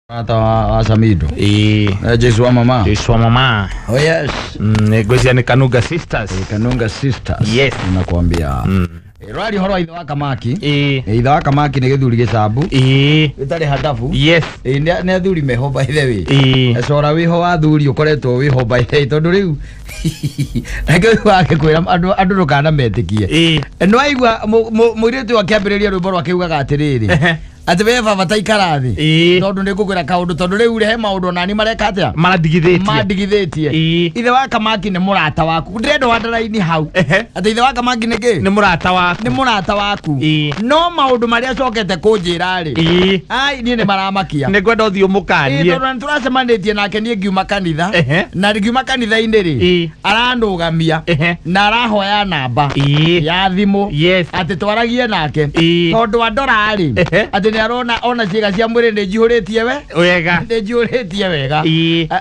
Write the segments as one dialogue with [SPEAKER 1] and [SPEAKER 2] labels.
[SPEAKER 1] Hata wa Samido. Jesu wa mama.
[SPEAKER 2] Jesu wa mama.
[SPEAKER 1] Oh yes.
[SPEAKER 2] Ngwĩciria nĩ Kanunga Sisters.
[SPEAKER 1] Kanunga Sisters.
[SPEAKER 2] Yes.
[SPEAKER 1] Nakwambia. Rwari horo ithe wa Kamaki. Ithe wa Kamaki nĩ gĩthuri gĩcambu. Gĩtarĩ hadabu.
[SPEAKER 2] Yes.
[SPEAKER 1] Nĩ athuri meho by the way. Cora wĩho wa athuri ũkoretwo wĩho by the way tondũ rĩu reke wake kwĩra andũ andũ ndũkana metĩkie. Nĩ waigua mũirĩtu akĩambĩrĩria rwĩmbo rwake ugaga atĩrĩrĩ. Ati we baba ta ikara thi tondu ni ngukwira kaundu tondu riu rehe maundu nani mareka atia madigithĩtie ithe wa Kamaki ni murata waku ndirenda wandaraini hau ati ithe wa Kamaki ni ki
[SPEAKER 2] ni murata waku
[SPEAKER 1] ni murata waku no maundu maria acokete kunjira ri ai nie ni maramakia
[SPEAKER 2] ni ngwenda uthii umukanie
[SPEAKER 1] tondu ni turacemanĩtie nake nie ngiuma kanitha na ngiuma kanitha-inĩ ri arandugamia na arahoya namba ya thimu ati twaragie nake tondu andora ri ati arona ona ciĩga cia mwĩrĩ nĩ njihũrĩtie we
[SPEAKER 2] wega
[SPEAKER 1] nĩ njihũrĩtie wega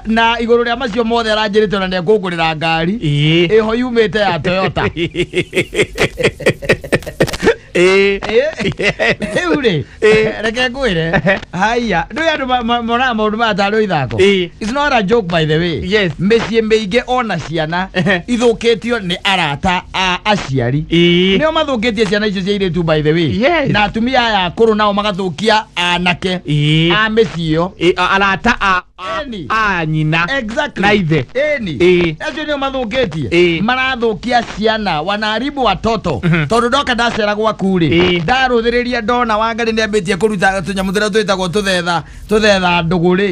[SPEAKER 1] na igũrũ rĩa macio mothe aranjĩrĩte ona nĩekũngũrĩra ngari ĩho yumĩte ya Toyota. Rĩu rĩ reke ngwĩre haiya ndũĩ andũ monaga maũndũ maya tarĩ ithako. It's not a joke by the way.
[SPEAKER 2] Yes.
[SPEAKER 1] Mĩciĩ mĩingĩ ona ciana ithũkĩtio nĩ arata a aciari nĩo mathũkĩtie ciana icio cia airĩtu by the way.
[SPEAKER 2] Yes.
[SPEAKER 1] Na atumia aya akũrũ nao magathũkia anake a mĩciĩ ĩyo
[SPEAKER 2] arata a nyina.
[SPEAKER 1] Exactly.
[SPEAKER 2] Na ithe.
[SPEAKER 1] Ĩni acio nĩo mathũkĩtie marathũkia ciana wanaharibu watoto tondũ ndoka ndacera gwaku rĩ ndarũthĩrĩria ndona Wangari nĩambĩtie kũruta tũnyamũ tũrĩa twĩtagwo tũthetha ndũgũ rĩ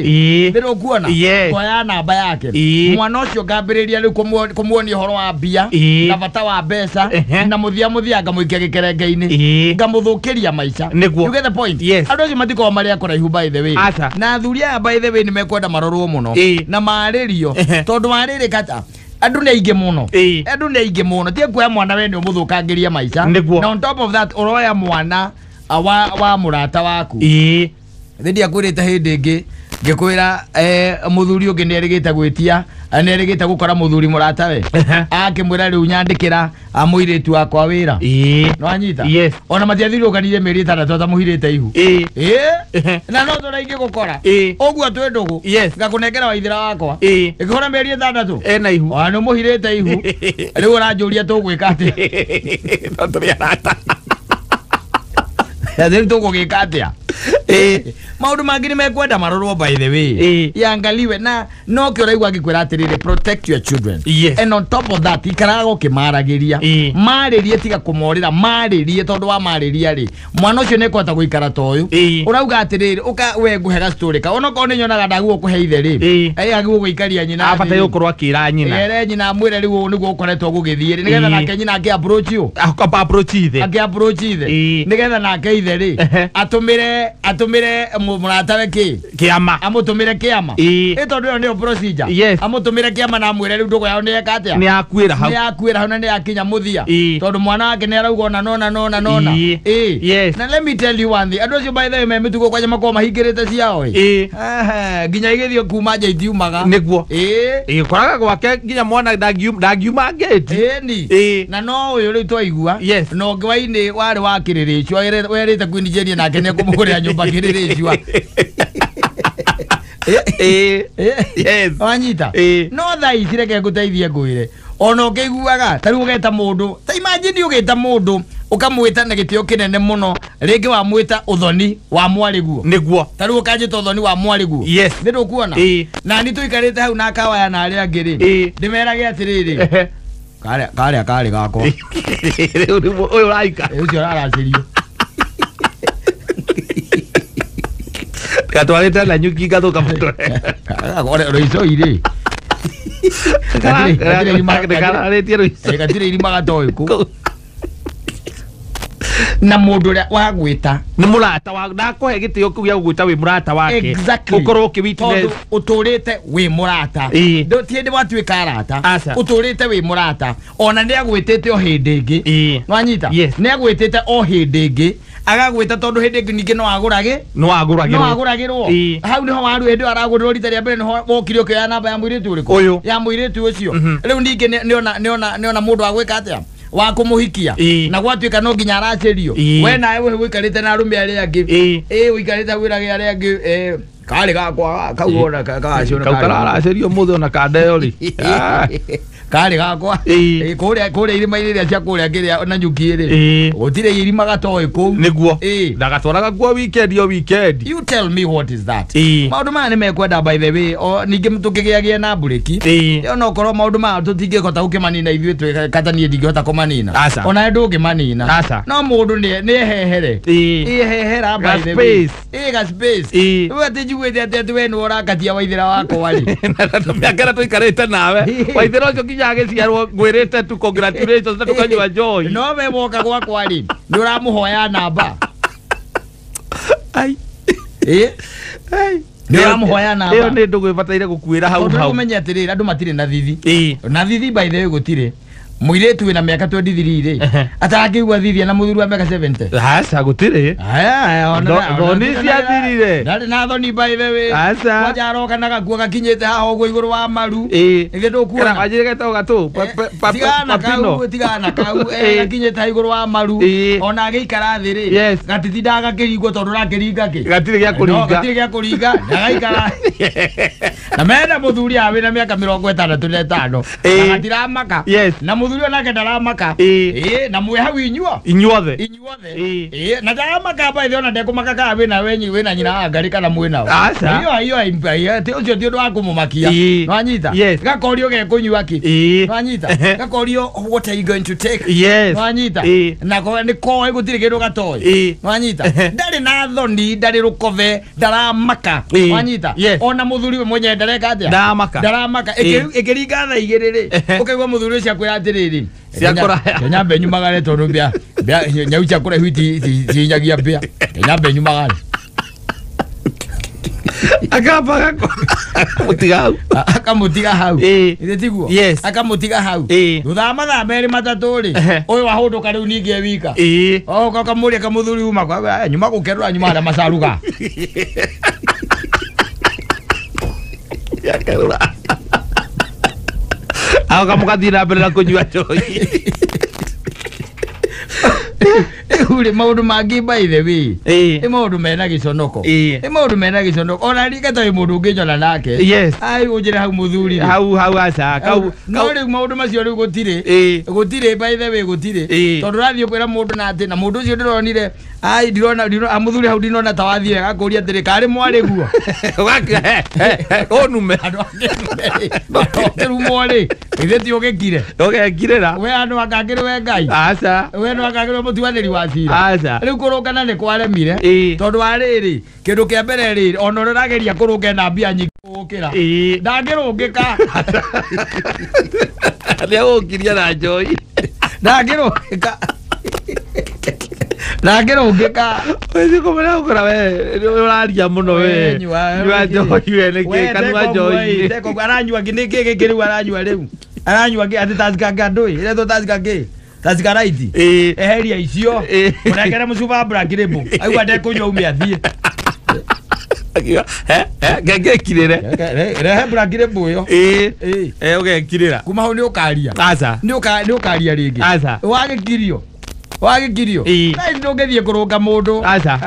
[SPEAKER 1] nĩrũkuona ngoya namba yake mwana ũcio ngambĩrĩria rĩu kũmuonia ũhoro wa mbia na bata wa mbeca na mũthia mũthia ngamũikia gĩkerenge-inĩ ngamũthũkĩria maica. You get the point?
[SPEAKER 2] Yes.
[SPEAKER 1] Andũ acio matikoragwo marĩ a kũraihu by the way. Na athuri aya by the way nĩmekwenda marorwo mũno na marĩrio tondũ warĩrĩ kata andu nĩ aingĩ mũno andu nĩ aingĩ mũno tie kuoya mwana we nĩ ũmũthũkangĩria maica na on top of that ũroya mwana wa mũrata waku. Thĩ ndiakwĩrĩte hĩndĩ ĩngĩ ngĩkwĩra mũthuri ũngĩ nĩerĩgĩte gwĩtia nĩerĩgĩte gũkora mũthuri mũratawe akĩmwĩra rĩu nyandĩkĩra mũirĩtu wakwa wĩra nĩwanyita.
[SPEAKER 2] Yes.
[SPEAKER 1] Ona matiathiũrũkanire mĩeri ĩtandatũ atamũhirĩte ihu na no tũraingĩ gũkora ũguo twĩ ndũgũ ngakũnengera waithĩra wakwa ĩkĩhũra mĩeri ĩtandatũ
[SPEAKER 2] ena ihu
[SPEAKER 1] ona nĩũmũhirĩte ihu rĩu ũranjũria tũgwĩka atĩa
[SPEAKER 2] no tũrĩ arata
[SPEAKER 1] rĩu tũgũgĩka atĩa maundu mangĩ nĩ mekwenda marorwo by the way yangaliwe na no kĩ ũraigua ngĩkwĩra atĩrĩrĩ protect your children.
[SPEAKER 2] Yes.
[SPEAKER 1] And on top of that ikaraga ũkĩmaragĩria marĩrie tiga kũmorĩra marĩrie tondũ wa marĩria rĩ mwana ũcio nĩekũhota gũikara ta ũyũ ũrauga atĩrĩrĩ ũka we ngũhe ga story ka onokorwo nĩ nyonaga ndagwo kũhe ithe rĩ agĩrĩirwo gũikaria nyina
[SPEAKER 2] abataire gũkorwo akĩra nyina
[SPEAKER 1] ere nyina amwĩre rĩu ũũ nĩguo ũkoretwo gũgĩthiĩ rĩ nĩgetha nake nyina akĩ approach you
[SPEAKER 2] approach ithe
[SPEAKER 1] akĩ approach ithe nĩgetha nake ithe rĩ atũmĩre mũratawe kĩ
[SPEAKER 2] kĩama
[SPEAKER 1] amũtũmĩre kĩama ĩ tondũ ĩyo nĩyo procedure.
[SPEAKER 2] Yes.
[SPEAKER 1] Amũtũmĩre kĩama na amwĩre rĩu ndũgũ yao nĩ yeka atĩa
[SPEAKER 2] nĩ yakuĩra hau
[SPEAKER 1] nĩ yakuĩra hau na nĩ yakinya mũthia tondũ mwana wake nĩ arauga ona nona nona nona.
[SPEAKER 2] Yes.
[SPEAKER 1] Na let me tell you one thing andũ acio by the way me mĩtugo kwanja makoragwo mahingĩrĩte ciao ĩ nginya igĩthiĩ kuma nja itiumaga
[SPEAKER 2] nĩguo ũkoraga gwake nginya mwana ndangiuma ngĩti
[SPEAKER 1] ĩni na no ũyũ rĩu twaigua na ũngĩ wa-inĩ warĩ wa kĩrĩrĩcua werĩte Queen Jane nake nĩekũmũgũrĩra nyũmba kĩrĩrĩcua.
[SPEAKER 2] Yes.
[SPEAKER 1] Wanyita no thaa ici reke ngũteithie ngwĩre ona ũkĩiguaga ta rĩu ũgeta mũndũ ta imagine ũgĩta mũndũ ũkamwĩta na gĩtĩo kĩnene mũno rĩngĩ wamwĩta ũthoni wa mwarĩguo
[SPEAKER 2] nĩguo
[SPEAKER 1] ta rĩu ũkanjĩta ũthoni wa mwarĩguo.
[SPEAKER 2] Yes.
[SPEAKER 1] Nĩ ndũkuona na nĩ tũikarĩte hau na kawaya na arĩa angĩ rĩ ndĩmerage atĩrĩrĩ karĩa karĩ gakwa
[SPEAKER 2] rĩu ũyũ ũraika
[SPEAKER 1] ũcio ũraracĩrio
[SPEAKER 2] gatwarĩte na nyuki ngathuka mũtwe
[SPEAKER 1] rũico irĩ gatirĩ irima gatoĩ kũ na mũndũ ũrĩa wagwĩta
[SPEAKER 2] nĩ mũrata wa ndakũhe gĩtĩo kĩu gĩa gũgwĩta wĩ mũrata wake
[SPEAKER 1] Exactly.
[SPEAKER 2] ũkorwo ũkĩ witness
[SPEAKER 1] tondũ ũtũrĩte wĩ mũrata ti hĩndĩ watuĩka arata ũtũrĩte wĩ mũrata ona nĩ agwĩtĩte o hĩndĩ ĩngĩ nĩwanyita.
[SPEAKER 2] Yes.
[SPEAKER 1] Nĩ agwĩtĩte o hĩndĩ ĩngĩ agagwĩta tondũ hĩndĩ ĩngĩ ningĩ no agũrage
[SPEAKER 2] no agũragĩrwo
[SPEAKER 1] no agũragĩrwo hau nĩho waru hĩndĩ ĩyo aragũrĩrwo rita rĩa mbere nĩho wokire ũkĩoya namba ya mũirĩtu ũrĩkũ
[SPEAKER 2] ũyũ
[SPEAKER 1] ya mũirĩtu ũcio rĩu ningĩ nĩona mũndũ wa gwĩka atĩa wa kumuhikia na gwatuika no nginya aracerio we nawe we wikarite na arume aria angi wikarite wirage aria angi. Karĩ gakwa kau ona kagacio
[SPEAKER 2] kau kararacerio mũthĩ ona kandeo rĩ.
[SPEAKER 1] Karĩ gakwa kũrĩa irĩma-inĩ iria cia kũrĩa kĩrĩa na nyuki rĩ gũtirĩ irima gatoĩ kũu
[SPEAKER 2] nĩguo ndagatwaraga kuo weekend o weekend.
[SPEAKER 1] You tell me what is that. Maũndũ maya nĩ mekwenda by the way o ningĩ tũkĩgĩagie na mburĩki ona okorwo maũndũ maya tũtingĩhota gũkĩmanina ithuĩ twĩ kata niĩ ndingĩhota kũmanina ona ndũngĩmanina no mũndũ nĩ ehehere ehehera by the way ga space rĩu atĩ njiguĩte atĩ we nĩwe ũrakatia waithĩra wakwa rĩ
[SPEAKER 2] mĩaka ĩrĩa tũikarĩte nawe waithĩra ũcio nginya agĩciarwo ngwĩrĩte tu congratulations na tũkanyua njohi
[SPEAKER 1] no we woka gwakwa rĩ nĩ ũramũhoya namba
[SPEAKER 2] ai
[SPEAKER 1] nĩ ũramũhoya namba
[SPEAKER 2] ĩyo nĩ ndũgũ ĩbataire gũkuĩra hau hau
[SPEAKER 1] ũmenye atĩrĩrĩ andũ matirĩ na thithi na thithi by the way gũtirĩ mũirĩtu wĩna mĩaka 23 rĩ atangĩigua thithi na mũthuri wa mĩaka 70
[SPEAKER 2] aca gũtirĩ thoni ciathirire
[SPEAKER 1] ndarĩ na thoni by the way
[SPEAKER 2] aca
[SPEAKER 1] kwanja aroka na gakuo gakinyĩte haha ũguo igũrũ wa maru ithe ndũkuona
[SPEAKER 2] wanjĩre getagwo gatũ
[SPEAKER 1] tigana kau tigana kau gakinyĩte haha igũrũ wa maru ona agĩikara thĩ rĩ gatitindaga gakĩringwo tondũ ũrakĩringa kĩ
[SPEAKER 2] gatirĩ gĩa kũringa
[SPEAKER 1] gatirĩ gĩa kũringa ndagaikara na mena mũthuri haha wĩna mĩaka 65 na gatiramaka na mũthuri onake ndaramaka na mwĩ hau inyuo
[SPEAKER 2] inyuothe
[SPEAKER 1] inyuothe na ndaramaka by the ona ndekũmaka kana wĩna wenyi wĩna nyina wa ngarĩ kana mwĩ nao iyo iyo ũcio ti ũndũ wa kũmũmakia nwanyita gakorio gekũnyua kĩ nwanyita gakorio what are you going to take nwanyita na nĩ koĩ gũtirĩ kĩndũ gatoĩ nwanyita ndarĩ na thoni ndarĩ rũkothe ndaramaka nwanyita ona mũthuri we mwenyewe ndareka atĩa ndaramaka ĩkĩringa thaa igĩrĩ rĩ ũkaigua mũthuri ũcio akwĩra atĩrĩrĩ nyambe nyumagare tondũ mbĩa nyau cia kũraihu itinyagia mbĩa nyambe nyumagare
[SPEAKER 2] akamba akamũtiga hau
[SPEAKER 1] akamũtiga hau ithe tiguo akamũtiga hau thutha wa mathaa merĩ matatũ rĩ ũyũ wahũndũka rĩu ningĩ e wika oka ũkamũria kamũthuri uma nyuma gũkerũra nyuma harĩa macaruga
[SPEAKER 2] yakerũra agoka mũgathiĩ na mbere na kũnyua njohi
[SPEAKER 1] rĩu rĩ maũndũ mangĩ by the way nĩ maũndũ mena gĩconoko nĩ maũndũ mena gĩconoko ona rika ta wĩ mũndũ ũngĩnyona nake ai ũnjĩre hau mũthuri rĩ
[SPEAKER 2] hau hau aca kau
[SPEAKER 1] no rĩu maũndũ macio rĩu gũtirĩ gũtirĩ by the way gũtirĩ tondũ ũrathiĩ kwĩra mũndũ na atĩ na mũndũ ũcio ndĩronire ai ndirona mũthuri hau ndinona ta wathiĩ agakũria atĩrĩ karĩ mwarĩ guo
[SPEAKER 2] ũnume
[SPEAKER 1] andũ akĩrumwo rĩ ithe ti ũgĩkire
[SPEAKER 2] ũgekirĩra
[SPEAKER 1] we andũ akangĩrĩ we Ngai
[SPEAKER 2] aca
[SPEAKER 1] we no akangĩrĩ mũtuanĩri wa cira
[SPEAKER 2] aca
[SPEAKER 1] rĩu kũrũngana nĩ kwaremire tondũ wa rĩrĩ kĩndũ kĩa mbere rĩ ona ũrĩa ũrageria kũrũnga na mbia nyingĩ gũkĩra ndangĩrũngĩka
[SPEAKER 2] nĩegũkiria na njohi
[SPEAKER 1] ndangĩrũngĩka ndangĩrũngĩka
[SPEAKER 2] wĩthiĩ kũmenya gũkora we ũraria mũno we nyua njohi we nĩkĩ kanua njohi
[SPEAKER 1] aranyua nĩkĩ gĩkĩ rĩu aranyua rĩu aranyua atĩ Tusker ngandũĩ ĩretwo Tusker kĩ Tusker Light eheria icio mũnengere mũcuba Black Label aigua ndekũnyua ume athiĩ
[SPEAKER 2] ngekirĩre
[SPEAKER 1] rehe Black Label ĩyo
[SPEAKER 2] ũgekirĩra
[SPEAKER 1] kuma hau nĩ ũkaria
[SPEAKER 2] aca
[SPEAKER 1] nĩ ũkaria rĩngĩ
[SPEAKER 2] aca
[SPEAKER 1] wagĩkirio wagĩkirio thaa ici ndũngĩthiĩ kũrũnga mũndũ
[SPEAKER 2] aca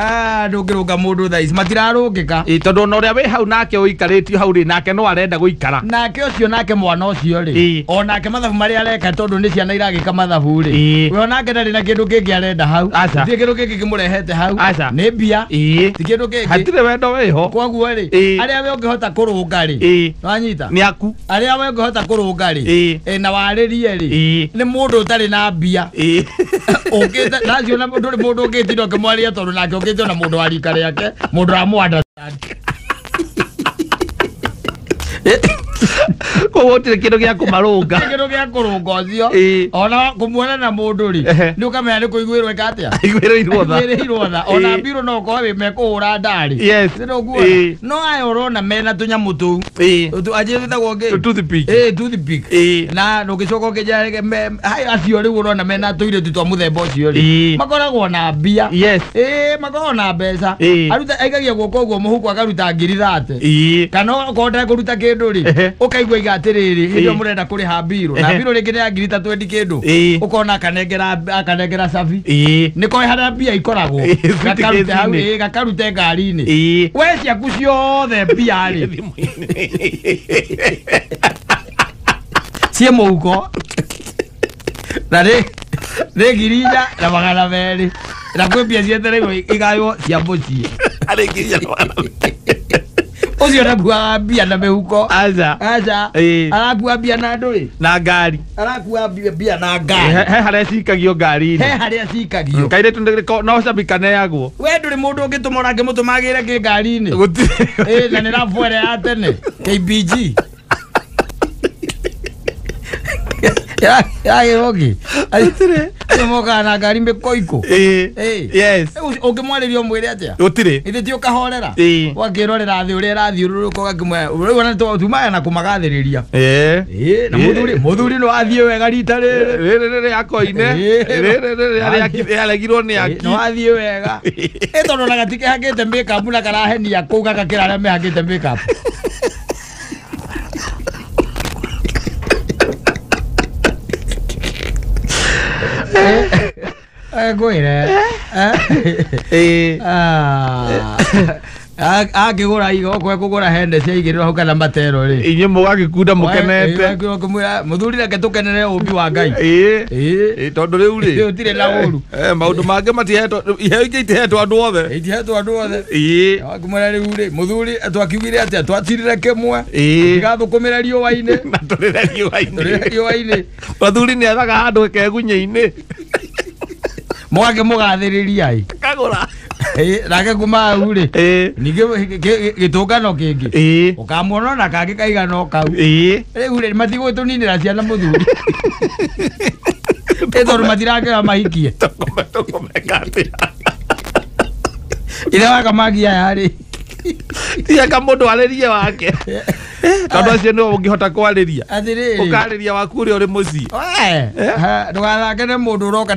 [SPEAKER 1] ndũngĩrũnga mũndũ thaa ici matirarũngĩka
[SPEAKER 2] tondũ ona ũrĩa wĩ hau nake ũikarĩtio hau rĩ nake no arenda gũikara
[SPEAKER 1] nake ũcio nake mwana ũcio rĩ onake mathabu marĩa areka tondũ nĩ ciana iragĩka mathabu rĩ we onake ndarĩ na kĩndũ kĩngĩ arenda hau ti kĩndũ kĩngĩ kĩmũrehete hau nĩ mbia ti kĩndũ kĩngĩ
[SPEAKER 2] hatirĩ wendo wĩho
[SPEAKER 1] koguo rĩ arĩa we ũngĩhota kũrũnga rĩ nwanyita
[SPEAKER 2] nĩ aku
[SPEAKER 1] arĩa we ũngĩhota kũrũnga rĩ na warĩrie rĩ nĩ mũndũ ũtarĩ na mbia ũkĩte nacio na ndũrĩ mũndũ ũngĩtinda ũkĩmwaria tondũ nake ũkĩte ona mũndũ wa rika rĩake mũndũ ũramũ
[SPEAKER 2] koguo gũtirĩ kĩndũ gĩa kũmarũnga
[SPEAKER 1] kĩndũ gĩa kũrũnga ũcio ona kũmuona na mũndũ rĩ nĩ ũkamenya nĩ kũiguĩrwo ĩka atĩa iguĩrĩirwo tha ona mbirũ no ũkorwo wĩ mekũhũra ndarĩ nĩũkuona no aya ũrona mena tũnyamũ tũu anjĩ twĩtagwo kĩ toothpick na ndũngĩcoka ũkĩnjĩra acio rĩu ũrona mena tũirĩtu twa mũthemba ũcio rĩ makoragwo na mbia makoragwo na mbeca aruta aikagia guoko ũguo mũhuko akaruta ngiri 30 kana okorwo ndekũruta kĩndũ rĩ ũkaigua iga atĩrĩrĩ atiriri hĩndĩ ĩyo mũrenda kũrĩha mbirũ na mbirũ rĩngĩ nĩ ya ngiri ta 20 kĩndũ ũkona akanengera cabi nĩ koĩ harĩa mbia ikoragwo gakarute hau gakarute ngari-inĩ we ciaku ciothe mbia rĩ ciĩ mũhuko na nĩ 4,200 na kwĩ mbia cietereirwo igaywo cia mũciĩ
[SPEAKER 2] arĩ 4,200
[SPEAKER 1] ũcio ndakuaga mbia na mĩhuko
[SPEAKER 2] aca
[SPEAKER 1] aca arakua mbia na ndũĩ
[SPEAKER 2] na ngari
[SPEAKER 1] arakua mbia na ngari
[SPEAKER 2] he harĩa cikagio ngari-inĩ
[SPEAKER 1] he harĩa cikagio
[SPEAKER 2] kairĩtu no cabi kaneagwo
[SPEAKER 1] we ndũrĩ mũndũ ũngĩtũma ũrangĩmũtũma agĩre kĩ ngari-inĩ
[SPEAKER 2] gũtirĩ
[SPEAKER 1] na nĩ rabu ĩrĩa ya tene KBG yagĩrwo kĩ
[SPEAKER 2] gũtirĩ
[SPEAKER 1] acio mokaga na ngari mĩkoiko
[SPEAKER 2] yes
[SPEAKER 1] ũngĩmwarĩria ũmwĩre atĩa
[SPEAKER 2] gũtirĩ
[SPEAKER 1] ithe ti ũkahorera ũgakĩrorera thĩ ũrĩa ĩrathiũrũrũka ũgakĩmwĩra rĩu ona tumaga na kũmagathĩrĩria na mũthuri no athiĩ wega rita rĩrĩ
[SPEAKER 2] rĩrĩ rĩrĩ akoine rĩrĩ rĩrĩ aregirwo nĩ aki
[SPEAKER 1] no athiĩ wega ĩ tondũ ona gatikĩhakĩte makeup na karahenia kũu gagakĩra arĩa mehakĩte makeup ngwĩre akĩgũra igo kwe kũgũra hende ciaigĩrĩrwo hau kana matero rĩ
[SPEAKER 2] inyuĩ mũgagĩkunda mũkenete
[SPEAKER 1] mũthuri reke tũkenere ũmbi wa Ngai
[SPEAKER 2] tondũ rĩu rĩ
[SPEAKER 1] gũtirĩ na ũru
[SPEAKER 2] maũndũ mangĩ matihetwo iheo ingĩ itihetwo andũ othe
[SPEAKER 1] itihetwo andũ othe akĩmwĩra rĩu rĩ mũthuri twakiugire atĩa twacirire kĩmwe tigathũkũmĩre riũa-inĩ
[SPEAKER 2] na tũrĩre
[SPEAKER 1] riũa-inĩ
[SPEAKER 2] mũthuri nĩ ethaga handũ kegunyĩ-inĩ
[SPEAKER 1] mũgakĩmũgathĩrĩria ĩ
[SPEAKER 2] kagũra
[SPEAKER 1] nake kuma hau rĩ ningĩ gĩtũngano kĩngĩ ũkamuona ona kangĩ kaigana o kau rĩu rĩ matigũtũninĩra ciana mũthuri ĩ tondũ matirakĩoya mahikie
[SPEAKER 2] tũkũmeka atĩa
[SPEAKER 1] ithe wa kamagia aya rĩ
[SPEAKER 2] tiga mũndũ arĩrie wake tondũ acio nĩo ũngĩhota kwarĩria
[SPEAKER 1] atĩrĩrĩ
[SPEAKER 2] ũkarĩria waku ũrĩa ũrĩ mũciĩ
[SPEAKER 1] ndũgathake na mũndũ ũroka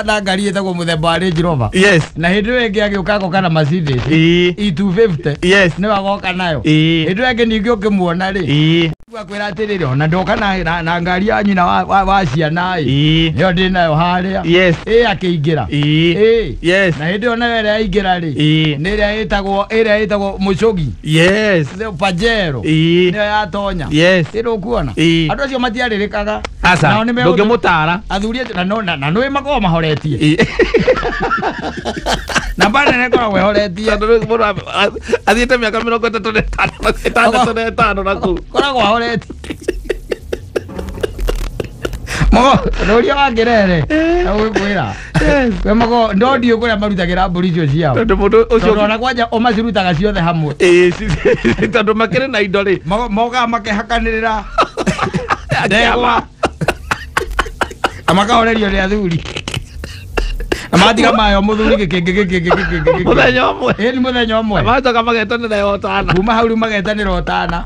[SPEAKER 1] na ngari ĩtagwo mũthemba wa Range Rover
[SPEAKER 2] yes
[SPEAKER 1] na hĩndĩ ĩyo ĩngĩ agĩũka agoka na Mercedes E250
[SPEAKER 2] yes
[SPEAKER 1] nĩwe agoka nayo hĩndĩ ĩyo ĩngĩ ningĩ ũkĩmuona rĩ akwĩra atĩrĩrĩ ona ndoka na ngari ya nyina wa ciana ĩ nĩyo ndĩ nayo harĩa
[SPEAKER 2] yes
[SPEAKER 1] ĩ akĩingĩra
[SPEAKER 2] yes
[SPEAKER 1] na hĩndĩ ĩyo nayo ĩrĩa aingĩra rĩ nĩ ĩrĩa ĩtagwo mũcũgi
[SPEAKER 2] yes
[SPEAKER 1] Pajero nĩyo yatonya
[SPEAKER 2] yes
[SPEAKER 1] ĩ ndũkuona andũ acio matiarĩrĩkaga
[SPEAKER 2] aca ndũngĩmũtara
[SPEAKER 1] athuri acio na nĩũĩ makoragwo mahoretie namba nene ĩkoragwo ĩhoretie
[SPEAKER 2] tondũ rĩu mũndũ athiĩte mĩaka 35 na kũu
[SPEAKER 1] koragwo ahoretie mogo rũria wa Ngerere agũkwĩra we mogo ndo ndiũ kũrĩa marutagĩra mbũri icio ciao
[SPEAKER 2] tondũ mũndũ ũcio
[SPEAKER 1] tondũ ona kwanja ũmacirutaga ciothe hamwe
[SPEAKER 2] tondũ makĩrĩ na indo rĩ
[SPEAKER 1] mokaga makehakanĩrĩra ndegwa na makahorerio nĩ athuri na matiga mayo mũthuri gĩkĩngĩ gĩkĩngĩ gĩkĩngĩ
[SPEAKER 2] mũthenya ũmwe
[SPEAKER 1] ĩni mũthenya ũmwe
[SPEAKER 2] macoka magetanĩra ũtana
[SPEAKER 1] kuma hau rĩu magetanĩra ũtana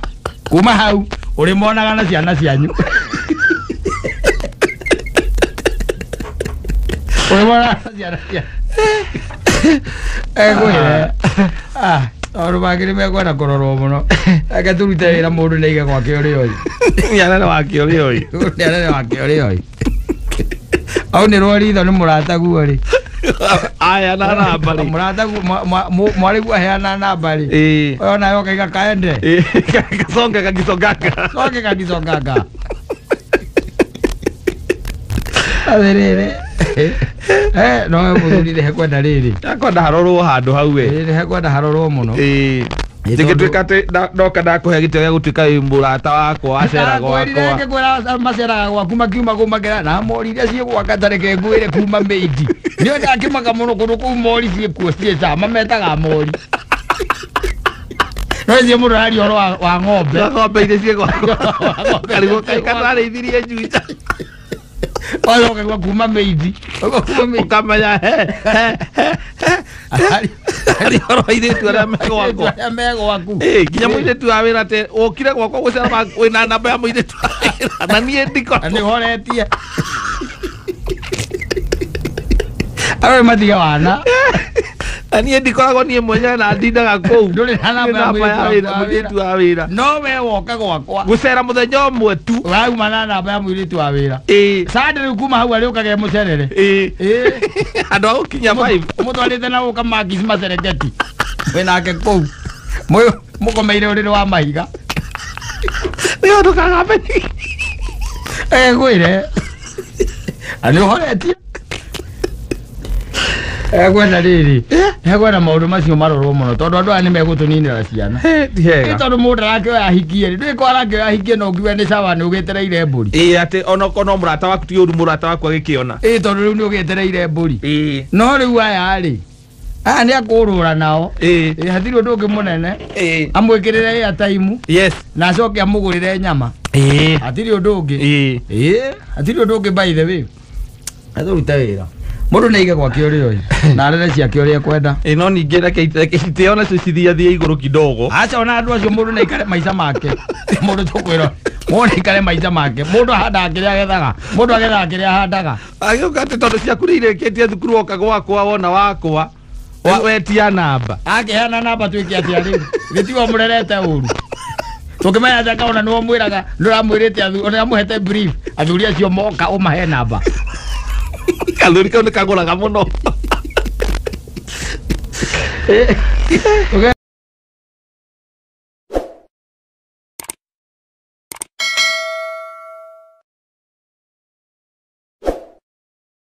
[SPEAKER 1] kuma hau ũrĩmonaga na ciana cianyu ũrĩmonaga na ciana cianyu ngwĩre tondũ mangĩ nĩ mekwenda kũrorwo mũno reke tũrute wĩra mũndũ nĩ aige gwake ũrĩa oĩ
[SPEAKER 2] nĩ anene wake ũrĩa oĩ
[SPEAKER 1] nĩ anene wake ũrĩa oĩ au nĩ rwo ritho nĩ mũrataguo rĩ
[SPEAKER 2] aya na namba rĩ
[SPEAKER 1] mũrataguo mwarĩguo aheana namba rĩ ũyũ nayo kaiga kaende
[SPEAKER 2] kasonge kagisonganga
[SPEAKER 1] songe kagisonganga atĩrĩrĩ no mũthuri nĩ hekwenda rĩrĩ
[SPEAKER 2] akwenda harorwo handũ hau we
[SPEAKER 1] nĩ hekwenda harorwo mũno
[SPEAKER 2] ingĩtuĩka atĩ ndoka ndakũhe gĩtĩo gĩa gũtuĩka wĩ mũrata wakwa acera gwakwa
[SPEAKER 1] ngĩkwĩra maceraga gwaku makiuma kũu makĩra na mori iria ciĩ gwaka ta reke ngwĩre kuma mĩindi nĩo ndakĩmaka mũno kũndũ kũu mori ciĩkuo ciĩ cama metaga mori no cie mũndũ araria ũhoro wa ng'ombe
[SPEAKER 2] ng'ombe iria ciĩ gwakwa karigwo katararĩithirie Juja
[SPEAKER 1] wacoka kuma mĩindi
[SPEAKER 2] ũkamenya he ũhoro wa airĩtu arĩa me gwakwa
[SPEAKER 1] arĩa me gwaku
[SPEAKER 2] nginya mũirĩtu wa wĩra atĩ ũkire gwakwa gũcera wĩna namba ya mũirĩtu wa wĩra na niĩ ndikoragwo
[SPEAKER 1] nĩ horetie arĩa matige wana
[SPEAKER 2] Na niĩ ndikoragwo niĩ mwenyewe na ndindaga kũu.
[SPEAKER 1] Ndũrĩ na namba ya
[SPEAKER 2] mũirĩtu wa wĩra.
[SPEAKER 1] No we woka gwakwa.
[SPEAKER 2] Gũcera mũthenya ũmwe tu.
[SPEAKER 1] Wauma na namba ya mũirĩtu wa wĩra.
[SPEAKER 2] Ĩĩ.
[SPEAKER 1] Sande rĩu kuma hau arĩũkage mũcerere.
[SPEAKER 2] Ĩĩ.
[SPEAKER 1] Ĩĩ.
[SPEAKER 2] Andũ a gũkinya 5.
[SPEAKER 1] Mũtwarĩte na gũka Makis Maserengeti. Wĩnake kũu. Mũkomeire ũrĩrĩ wa mahiga.
[SPEAKER 2] Nĩ ũndũ kagambe.
[SPEAKER 1] Egwĩre. Na nĩ ũhoretie. Egwenda rĩrĩ. Egwenda maũndũ macio marorwo mũno tondũ andũ aya nĩ megũtũninĩra ciana.
[SPEAKER 2] Ti hega.
[SPEAKER 1] Tondũ mũndũ arakĩoya ahikie rĩ, ndũĩ ko arakĩoya ahikie no ngiuge nĩ sawa nĩ ũgĩtereire mbũri.
[SPEAKER 2] Ĩĩ atĩ onokorwo no mũrata waku ti ũru mũrata waku agĩkĩona.
[SPEAKER 1] Ĩĩ tondũ rĩu nĩ ũgĩtereire mbũri.
[SPEAKER 2] Ĩĩ.
[SPEAKER 1] No rĩu aya rĩ, aya nĩ akũrũra nao.
[SPEAKER 2] Ĩĩ.
[SPEAKER 1] Ĩĩ hatirĩ ũndũ ũngĩ mũnene.
[SPEAKER 2] Ĩĩ.
[SPEAKER 1] Amwĩkĩrĩre airtime.
[SPEAKER 2] Yes.
[SPEAKER 1] Na acoke amũgũrĩre nyama.
[SPEAKER 2] Ĩĩ.
[SPEAKER 1] Hatirĩ ũndũ ũngĩ.
[SPEAKER 2] Ĩĩ.
[SPEAKER 1] Ĩĩ hatirĩ ũndũ ũngĩ by the way. Atũrute wĩra. Mũndũ nĩ aige gwake ũrĩa oĩ na arere ciake ũrĩa ekwenda.
[SPEAKER 2] Ĩĩ no ningĩ reke itĩo nacio cithiathie igũrũ kidogo.
[SPEAKER 1] Aca ona andũ acio mũndũ nĩ aikare maica make. Mũndũ tũkwĩra mũndũ nĩ aikare maica make. Mũndũ ahandaga kĩrĩa agethaga. Mũndũ agethaga kĩrĩa ahandaga.
[SPEAKER 2] Agĩũka atĩ tondũ ciaku nĩ irĩkĩtie thukuru woka gwakwa wona wakwa. Wetia namba.
[SPEAKER 1] Akĩheana namba twĩke atĩa rĩu? Gĩtigo mũrerete ũru. Tũkĩmenya atĩ akaona nĩwe ũmwĩraga nĩũramwĩrĩte nĩũramũhete brief athuri acio moka ũmahe namba.
[SPEAKER 2] Kathuri kau nĩ kagũraga mũno.